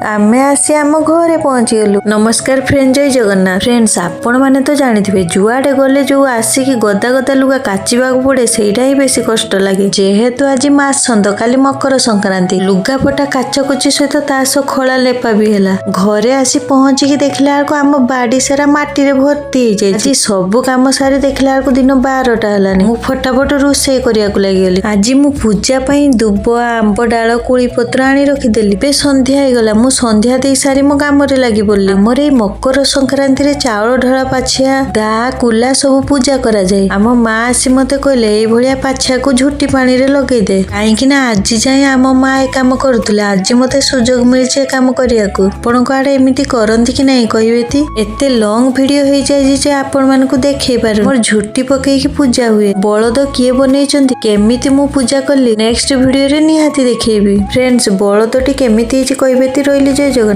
ଆମେ ଆସି ଆମ ଘରେ ପହଞ୍ଚିଗଲୁ। ନମସ୍କାର ଫ୍ରେଣ୍ଡ, ଜୟ ଜଗନ୍ନାଥ। ଫ୍ରେଣ୍ଡସ୍, ଆପଣମାନେ ତ ଜାଣିଥିବେ, ଯୁଆଡ଼େ ଗଲେ ଯୋଉ ଆସିକି ଗଦା ଗଦା ଲୁଗା କାଚିବାକୁ ପଡେ, ସେଇଟା ହିଁ ବେଶୀ କଷ୍ଟ ଲାଗେ। ଯେହେତୁ ଆଜି ମାସନ୍ତ, କାଲି ମକର ସଂକ୍ରାନ୍ତି, ଲୁଗାପଟା କାଚକୁଚି ସହିତ ତା ସହ ଖଳା ଲେପା ବି ହେଲା। ଘରେ ଆସି ପହଞ୍ଚିକି ଦେଖିଲା ବେଳକୁ ଆମ ବାଡି ସାରା ମାଟିରେ ଭର୍ତ୍ତି ହେଇଯାଇଛି। ଆଜି ସବୁ କାମ ସାରି ଦେଖିଲା ବେଳକୁ ଦିନ 12ଟା ହେଲାଣି। ମୁଁ ଫଟାଫଟ ରୋଷେଇ କରିବାକୁ ଲାଗିଗଲି। ଆଜି ମୁଁ ପୂଜା ପାଇଁ ଦୁବ, ଆମ୍ବ ଡାଳ, କୋଳି ପତ୍ର ଆଣି ରଖିଦେଲି। ଏବେ ସନ୍ଧ୍ୟା ହେଇଗଲା। ମୁଁ ସନ୍ଧ୍ୟା ଦେଇ ସାରି ମୋ କାମରେ ଲାଗି ପଡିଲି। ଆମର ଏଇ ମକର ସଂକ୍ରାନ୍ତିରେ ଚାଉଳ ଢଳା ପାଛିଆ, ଦା, କୁଲା ସବୁ ପୂଜା କରାଯାଏ। ଆମ ମା ଆସି ମତେ କହିଲେ, ଏଇଭଳିଆ ପାଛିଆକୁ ଝୁଟି ପାଣିରେ ଲଗେଇଦେ। କାହିଁକି ନା ଆଜି ଯାଏଁ ଆମ ମା ଏ କାମ କରୁଥିଲେ, ଆଜି ମତେ ସୁଯୋଗ ମିଳିଛି ଏ କାମ କରିବାକୁ। ଆପଣଙ୍କ ଆଡେ ଏମିତି କରନ୍ତି କି ନାହିଁ, କହିବେ ତି? ଏତେ ଲଙ୍ଗ ଭିଡିଓ ହେଇଯାଇଛି ଯେ ଆପଣ ମାନଙ୍କୁ ଦେଖେଇ ପାରୁନି। ମୋର ଝୁଟି ପକେଇକି ପୂଜା ହୁଏ। ବଳଦ କିଏ ବନେଇଛନ୍ତି, କେମିତି ମୁଁ ପୂଜା କଲି, ନେକ୍ସଟ ଭିଡିଓରେ ନିହାତି ଦେଖେଇବି। ଫ୍ରେଣ୍ଡସ୍, ବଳଦଟି କେମିତି ହେଇଛି, କହିବେ ତି? ରହିଲି, ଜୟ ଜଗନ୍ନାଥ।